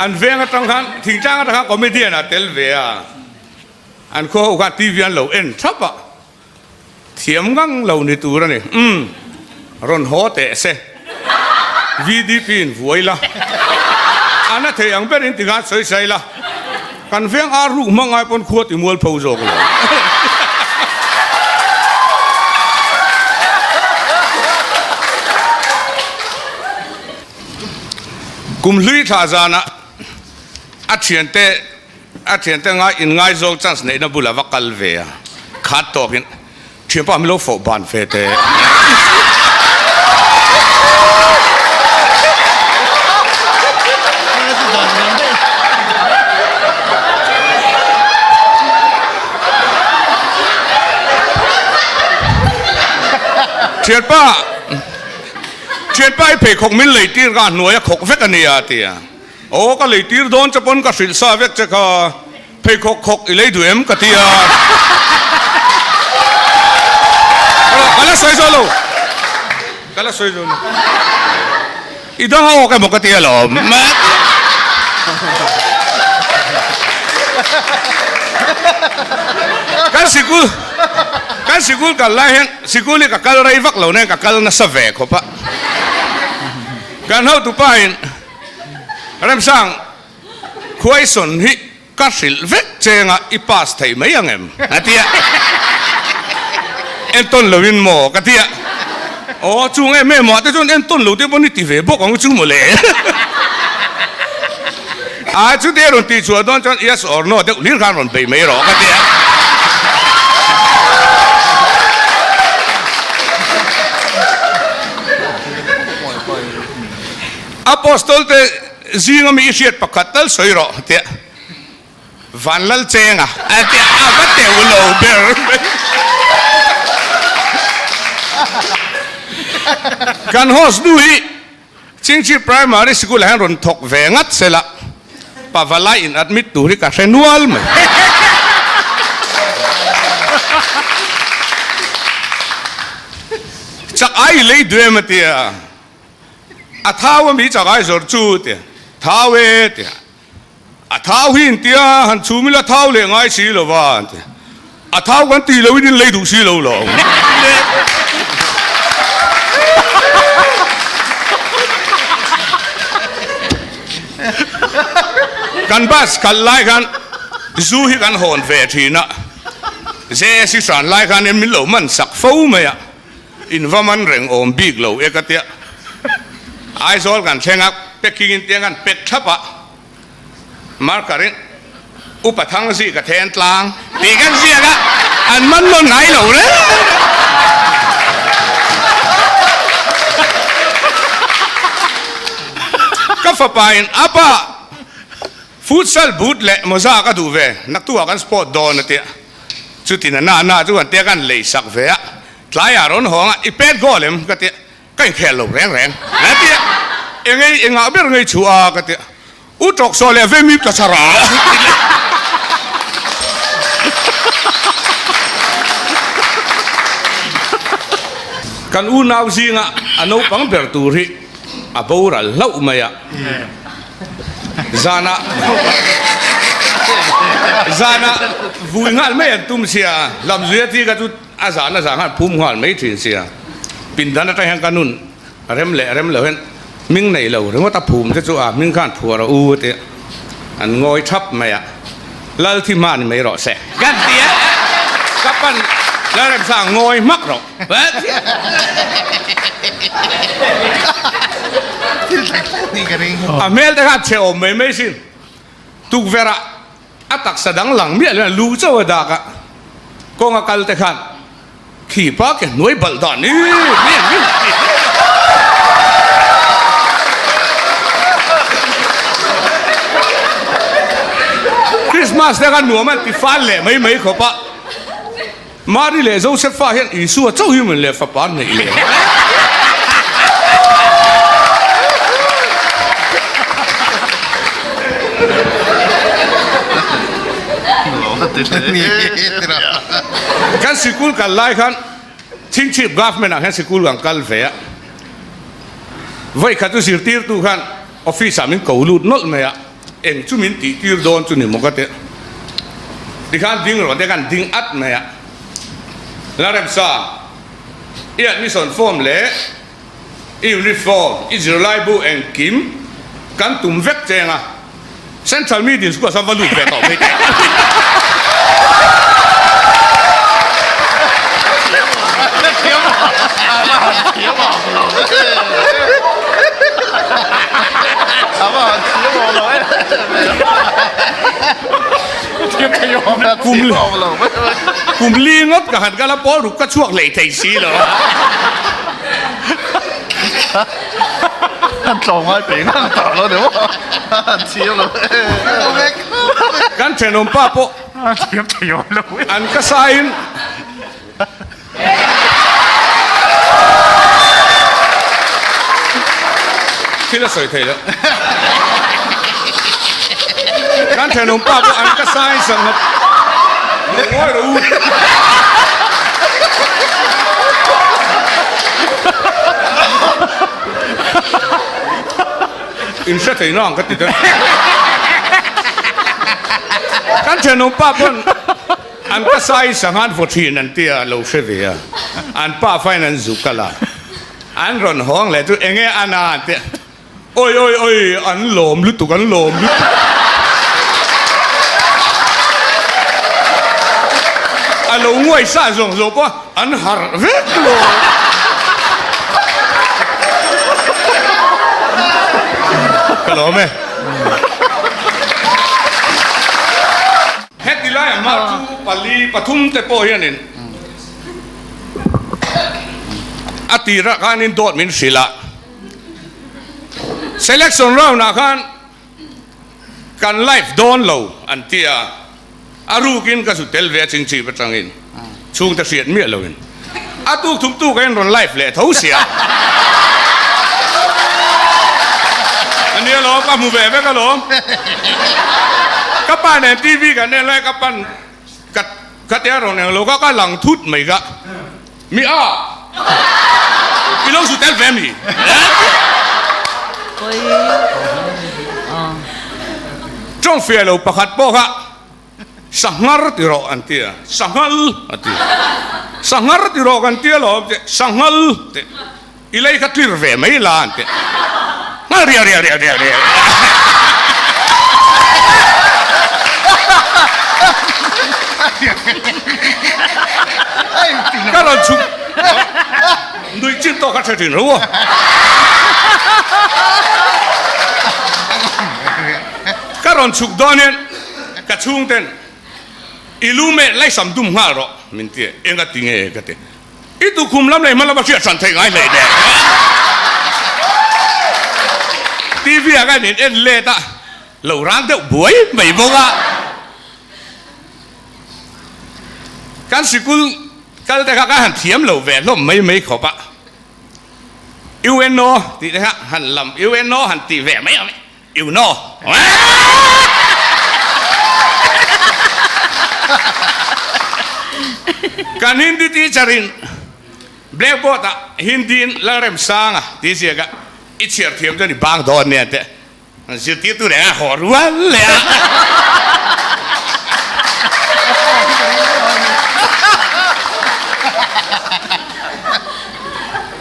An veng atang khan thingtlang atang khan comedian ah tel ve a, an khua ho khan TV an lo en thap a, thiam ngang lo ni tur a ni. Umm rawn haw teh se, VDP in vuai la, a na thei ang ber in ti khan sawi sai la, kan veng ar ruk hmang ai pawn khua ti mual pho zawk lo. Kum hlui thla zanah a thiante a thiante ngai inngaizawng chance neihna bulah va kal ve a, khat tawkin thianpa min lo fawh ban ve teh. Thianpa. Thianpa i pheikhawk min lei tir kha a hnuai a khawk vek a nia a ti a. Aw ka lei tir dawn che pawn ka hrilh sa vek che kha, pheikhawk khawk i lei duh em ka ti a. Ka la sawi zawh lo, ka la sawi zawh lo. I dang a awk emaw ka ti alawm. Kan sikul kan sikul kal lai hian sikul hi ka kal rei vak lo nen ka kal nasa ve khawp a. Kan hotupa in Remsang question hi Ka hrilh vek chenga i pass thei mai ang em? A ti a. Entawn loin maw? Ka ti a. Aw, chung em em ah te chuan entawn lo te pawn i ti ve bawk ang chu mawle. A chuti a rawn tih chhuah dawn chuan yes or no deuh hlir khan rawn bei mai rawh ka ti a. Apostol te Zinga mi i hriat pakhat tal sawi rawh tiah Vanlal Chenga a tia a va teuh lo ber mai. Kan host nu hi Chingchi Primary School ah hian rawn thawk ve ngat sela Pavalai in admit tur hi ka hre nual mai. Chak ai i lei duh em a tia. A thau a mi chak ai zawrh chu tia thau e tia a thau hi in tia han chhum ila thau leh ngai si lo va an tia a thau kan tih loin in lei duh si lo lo kan bus kal lai khan zu hi kan hawn ve thin a JSC hran lai khan in min lo man sak fo mai a. In va man reng awm bik lo e ka tia. Aizawl kan thleng a, packing in tiang kan pek thlap a, marker in Upa Thangzi ka then tlang tih kan ziak a, an man nawn ngai lo reng. Ka fapa in apa futsal boot leh mawza ka duh ve, naktuah kan sport dawn a tia. Chutin a na na chu kan tia kan lei sak ve a, tlaiah rawn hawng a, i pet goal em? ka ti a, ka inkhel lo reng reng a ti a, engei engah ber ngei chhuah a ka ti a, u tawk saw leh ve mi ka chhar a. Kan unau zinga a naupang ber tur hi a boral hlauh mai a. Zanah zanah vui nghal mai an tum sia, Lamzuia thi kha chu a zan a zan khan phum nghal mai thin sia. Pindan atang hian ka nun rem leh rem lo hian hming nei lo ringawt a phum te chu a hming khan phuar a u te an ngawi thap mai a, Lal thi hma ni mai rawh se kan ti a, ka pan Lalremsang ngawi hmak rawh. A hmel te kha a che awm mai mai sin. Tukverh ah a taksa dang lang miah lo hian lu chauh a dak a, kawng a kal te khan khi pa ke hnuai balh dan i mi an ring tih. Christmas te khan nuam an ti fal leh mai mai khawp a. Mari leh Josefa hian Isua chauh hi min leh fapa an neih leh. Kan sikul kal lai khan Chingchhip Government ah hian sikul kan kal ve a, vawi khat chu zirtirtu khan office ah min ko lut nawlh mai a. Eng chu min tih tir dawn chu ni maw ka ti. Tikhan ding rawh te khan ding at mai a. Lalremsa, i admission form leh i uniform, i zirlaibu engkim kan tum vek cheng a. Central Meeting School ah chuan va lut ve tawh mai teh. Kum li ngawt ka han kal a, pawl ruk ka chhuak hlei thei si lo. An tlawm ngai peng ang tah lo deuh a, an thiam lo e. Kan thenawm pa pawh An thiam thei awm lo e. An ka sain. Thil a sawi thei lo. Kan thenawm pa pawh an ka sain sangha ngawi rawh u. In hre thei nang ka ti daih. Kan thenawm pa pawn an ka sai sangha an vaw thin an tia lo hre ve a. An pa fain an zuk kal a. An rawn hawng leh chu enge a na an tia. Oi oi oi an lawm lutuk an lawm lutuk. A lo nguai sa zawng zawng pawh an harh vek lo. Ka lawm e. Heti laiah mah chu pali pathum te pawh hianin a tirah khanin dawt min hrilh a. Selection round ah khan kan live dawn lo an ti a, a rukin ka zu tel ve a chingchip atangin chhungte hriat miah loin a tuk thum tuk a in rawn live leh tho sia. Ania lawm ka hmu ve vek alawm. Ka pa nen TV kan en lai ka pan ka ka tia rawn eng lo ka ka lang thut mai ka. Mi a! I lo zu tel ve mi? Tawng fiah lo pakhat pawh kha Sanghar ti rawh an ti a, Sanghal a ti. Sanghar ti rawh kan ti alawm tih, Sanghal tih. I lei kha tlir ve mai la an ti. Nghal riah riah riah riah riah. Ka rawn chhuk nuih chin tawh kha hre thin ro a. Ka rawn chhuk dawn hian ka chhungten i lu meh laisam dum nghal rawh min ti a, eng a ti nge ka ti. I tukhum lam leh hma lama hriat hran theih ngai hlei nen. TV ah khan in en let a, lo rang deuh buai mai bawk a. Kan sikul kal te kha ka han thiam lo ve hlawm mai mai khawp a. UNO tih te kha han lam UNO han tih ve mai ang. You know. Kan Hindi teacher in blackboard ah Hindi in Lalremsanga tih ziak a i chhiar thiam chuan i bang dawn nia teh zirtirtu leh a haw rual leh a.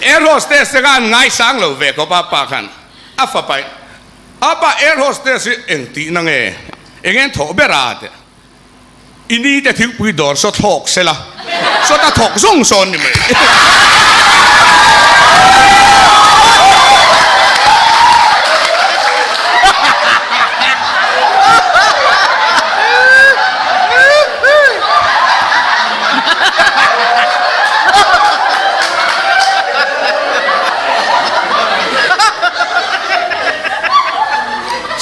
Air hostess te khan ngaisang lo ve khawp a pa khan. A fapa in, Apa air hostess hi eng tihna nge? Eng en thawh ber a? Teh. I ni te thingpui dawr saw thlawk se la, sawta thawk zawng sawn ni mai.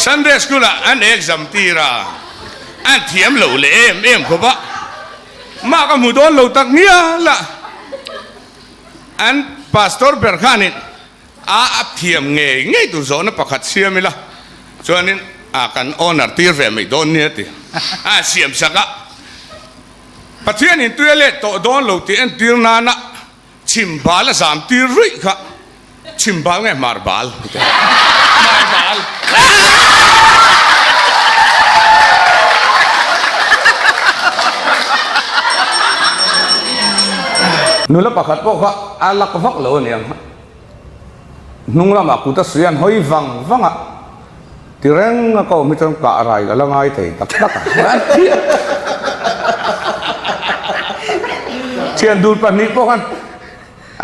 Sunday school ah an exam tir a, an thiam lo leh em em khawp a, mah ka hmu dawn lo tak ngial a, an pastor ber khanin a a thiam ngei ngei tur zawhna pakhat siam ila chuanin a kan honor tir ve mai dawn nia ti a siam sak a. Pathianin tui a let tawh dawn lo tih entir nana chhim bal a zam tir ruih kha chhim bal nge hmar bal? Hmar bal. Nula pakhat pawh kha a lak vak lo aniang. Hnung lamah kut a suih an hawi vang vang a, ti reng a ka awm hi chuan kah rai ka la ngai thei tak tak a. Thian dul pahnih pawh khan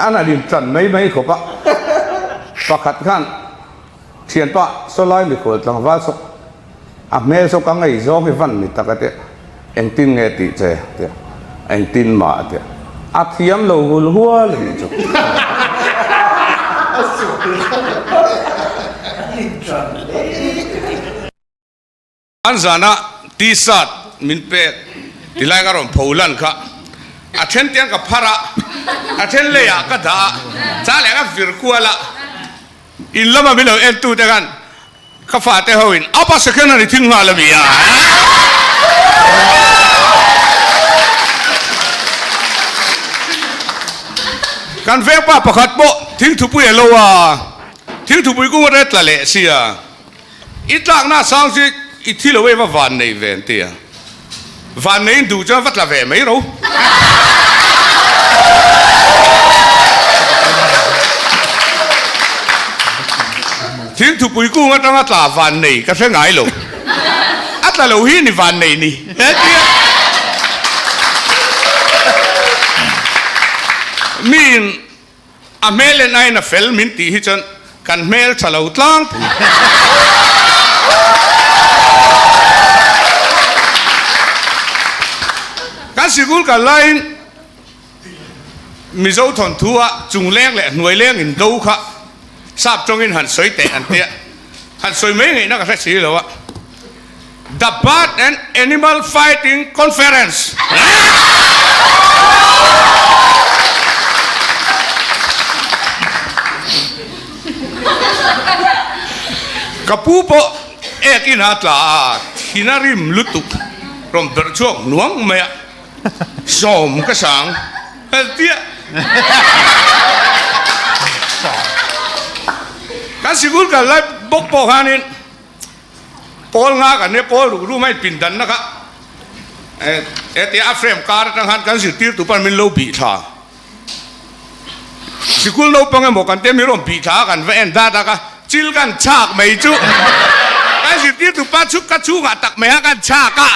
an han intan mai mai khawp a, pakhat khan thianpa sawlai mikhual tlangval saw A hmel chu ka ngei zawng hi van ni tak a tia, engtin nge tih che a tia, engtin mah a tia, a thiam lo hul hual a nih chu. An zana t-shirt min pek tilai ka rawn pho lan kha a then tiang ka phar a, a then leiah ka dah a, cha leh ka vir kual a, in lama min lo entute khan Ka fate ho in upper secondary thing nghal a mi a. Kan veng pa pakhat pawh thingthupui a lo a, thingthupui kung a tla leh si a, i tlakna sang chu i thi lo e va van nei ve an ti a, van nei in duh chuan va tla ve mai ro. Thingthupui kung atanga tla van nei ka hre ngai lo. A tla lo hi ni van nei ni. He tia. Miin a hmel en aiin a fel min tih hi chuan kan hmel tha lo tlangpui. Kan sikul kal laiin Mizo thawnthu a chungleng leh hnuaileng in do kha sap tawngin han sawi teh an tia, han sawi mai ngaihna ka hre si lo a. The Bird and Animal Fighting Conference. Ka pu pawh ek in a tla a, thin a rim lutuk rawn berh chhuak hnuang mai a. Sawm ka sang tiah kan sikul kal lai bawk pawh khanin pawl nga kan nia pawl ruk rum a in pindan na kha hetia a frame kar atang khan kan zirtirtu pawn min lo bih thla. Sikul naupang emaw kan tia mi rawn bih thla a kan va en dat a ka chil kan chhak mai chu kan zirtirtu pa chu ka chhungah tak mai a kan chhak a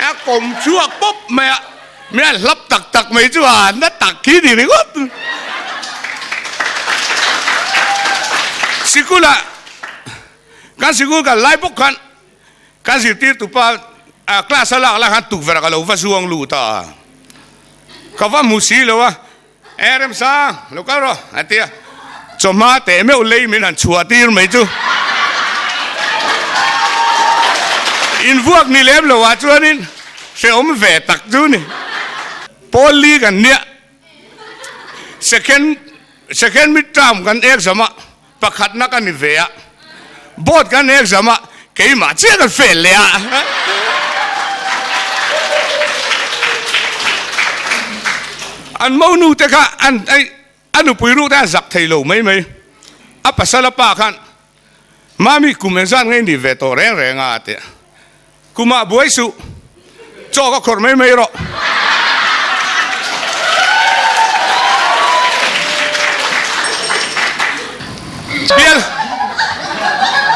a kawm chhuak pawp mai a mi a hlap tak tak mai chu a na tak khi ni ringawt. Sikula kan sikul kan lai bawk khan kan zirtirtu pa class a lak lai khan tukverh ka lo va zuang lut a. Ka va hmu si lo a, E Remsang, lo kal rawh, a ti a. Chawhma teh meuh lei min han chhuah tir mai chu. Invuak ni lem lo ah chuanin hrehawm ve tak chu ni. Pawl li kan nia, second second mid term kan exam a, Pakhatna ka ni ve a, board kan exam a, keimah chiah kan fail leh a. An monu te kha an a nupui ruh te an zak thei lo mai mai. A pasal a pa khan, Mami kum engzat ngei ni ve tawh reng reng a ti a. Kumah buai suh, chaw ka khawrh mai mai rawh. Bial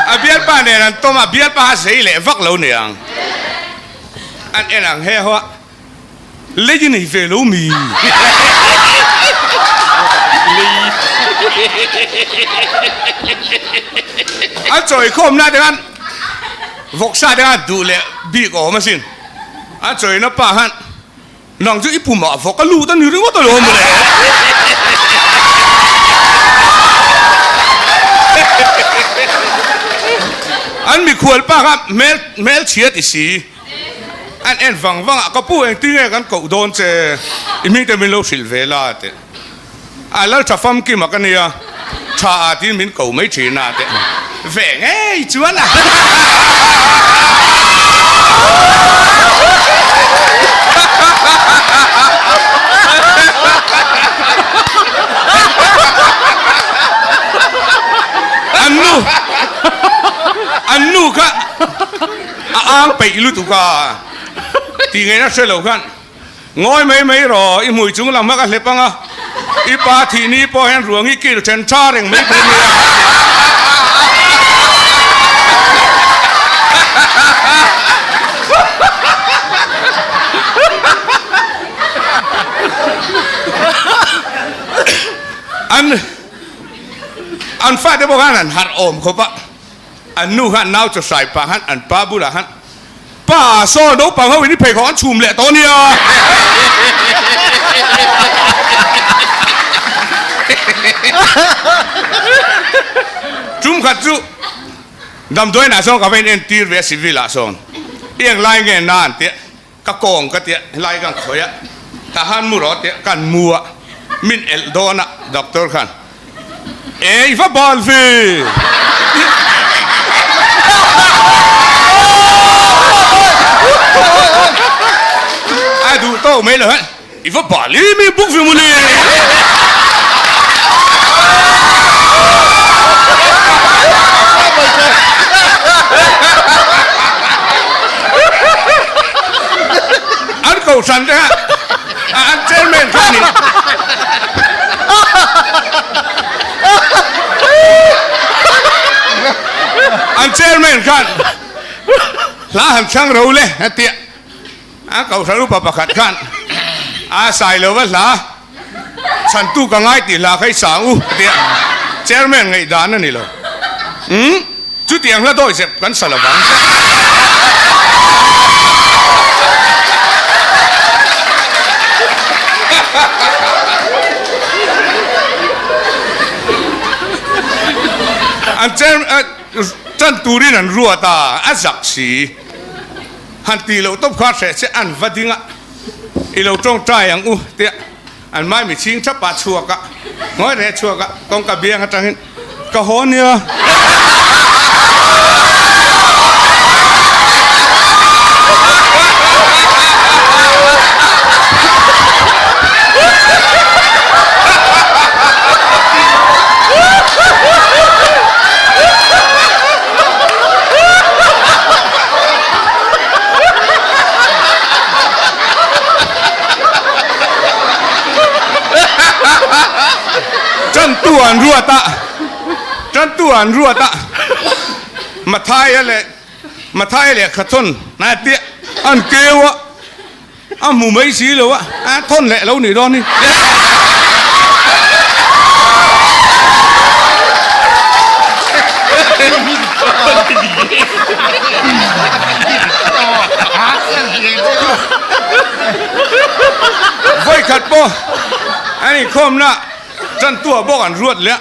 a bialpa nen an tawm a, bialpa a zei leh vak lo niang. An en ang he ho a, lei i nei ve lo mi? An chawikhawmna te khan Vawksa te khan duh leh bik a awm asin. A chawina pa khan, Nang chu i pumah vawk a lut a ni ringawt alawm mawle. An mikhual pa kha hmel hmel chhia ti si. An en vang vang a, Ka pu engtin nge kan koh dawn che? I hming te min lo hrilh ve la a ti. A lal tha famkim a ka nia, tha a tiin min ko mai thin a teh ve ngei chuan a. An nu, an nu kha a ang peih lutuk a, tih ngaihna hre lo khan. Ngawi mai mai rawh, i hmui chung lam a ka hlep ang a, i pa thih ni pawh hian ruang i kil then tha reng mai thei nia. An an fate pawh khan an harh awm khawp a, an nu khan nau chaw hrai pah khan an pa bulah khan, Pa saw naupang ho in i pheikhawk an chhum leh tawh nia. Tum khat chu damdawiin ah sawn ka va in entir ve a civil ah sawn i eng lai nge na an tia ka kawng ka tia helai kan khawih a tah han mu rawh tia kan mu a min elh dawn a doctor khan Ei va bal ve! A duh tawk mai lo he. I va bal i mi buk ve mawle! An kohhran te kha An chairman kha ni. An chairman khan hla han thlang ro le a tia. A kohhran upa pakhat khan a sai lo va hla chhantu ka ngai tih hla kha i sang u a tia. Chairman ngaihdan a ni lo. Umm chutiang hla dawi zep kan sa lovang. An chair tan turin an ruat a, a zak si. Han tih loh tawp kha hreh che an va ding a, i lo tawngtai ang u tia. An mai mi chhing thap a chhuak a, ngawi reh chhuak a, kawngka biang atangin ka haw nia. Tantu an ruat a, tantu an ruat a, Mathaia leh Mathaia lehkha thawn a tia an keu a, a hmu mai si lo a, a thawn leh lo nih dawn hi. Vawikhat pawh an inkhawmna tantua bawk an ruat leh a,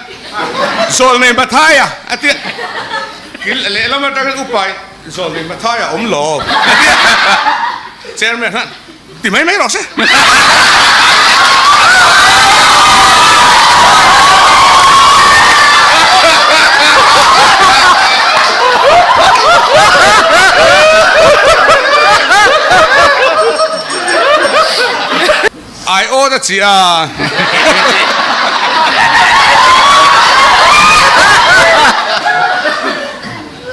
Zawlnei Mathaia a tia, kil lehlam atangin upa Zawlnei Mathaia awm lo a tia, Chairman khan ti mai mai rawh se. Ai awt a chi a.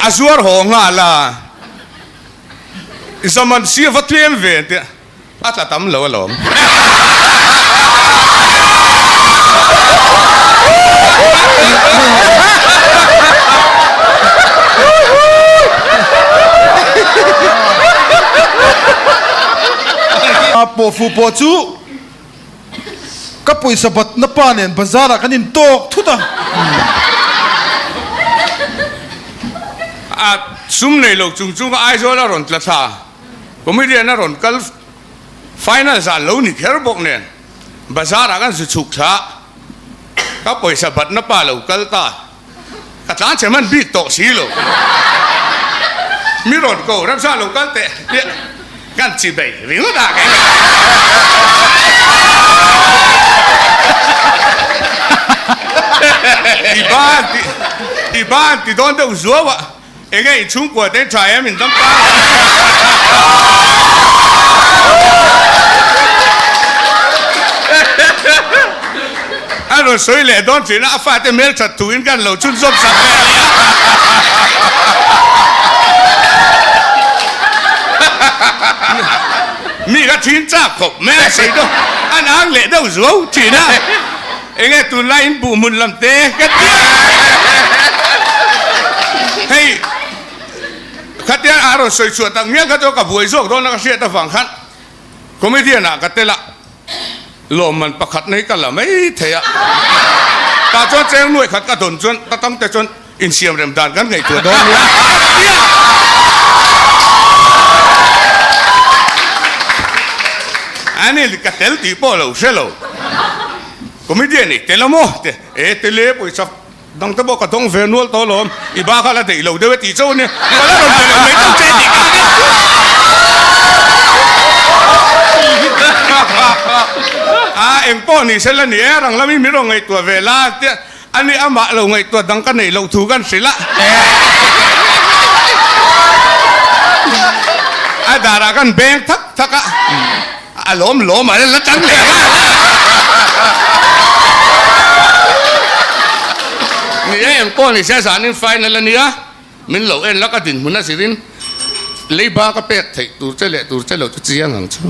A zuar haw nghal a. Zaman si a va tlem ve ang tia a tla tam lo alawm. A pawhfu pawh chu ka pawisa batna pa nen bazar ah kan intawk thut a. A sum nei lo chung chung a Aizawl a rawn tla thla, comedian a rawn kal final zan lo ni kher bawk nen bazar ah kan zu chhuk thla a, ka pawisa batna pa lo kal ta. Ka tlan che hman bik tawh si lo. Mi rawn ko ramsa lo kal teh tih kan chi bei ringawt a kei mai. I ban ti i ban ti dawn deuh zuau a enge i chhungkua te tha em in dam ta. A rawn sawi leh dawn thin a, a fate hmel that thu in kan lo chhunzawm sak ve a nia. Mi ka. chhin chak khawp mai a sawi deuh an ang leh deuh zuau thin a. Enge tunlai in buh hmun lam te ka ti a. Hei khatia a rawn sawi chhuah tak ngial kha chu ka buai zawk dawn a ka hriat avang khan comedian ah ka tel a. Lawmman pakhat na hi ka la mai thei a. Tah chuan cheng nuai khat ka dawn chuan ka tam te chuan insiam rem dan kan ngaihtuah dawn nia a ti a. Ani ka tel tih pawh lo hre lo. Comedian i tel a maw? Te e tel e pawisa dang te pawh ka dawng ve nual tawh alawm. I ba kha la deih lo deuh e tih chauh a nia. Ka la rawn pe lo mai tawh che tih kha. A eng pawh ni se la ni e, rang lamin min rawn ngaihtuah ve la tia ani amah lo ngaihtuah dang ka neih loh thu kan hrilh a. A darah kan beng thak thak a, a lawm lawm a la tan leh a. Ni e, eng pawh ni se zanin final a nia. Min lo en la ka dinhmun a zirin leiba ka pek theih tur che leh tur che lo chu chiang ang chu.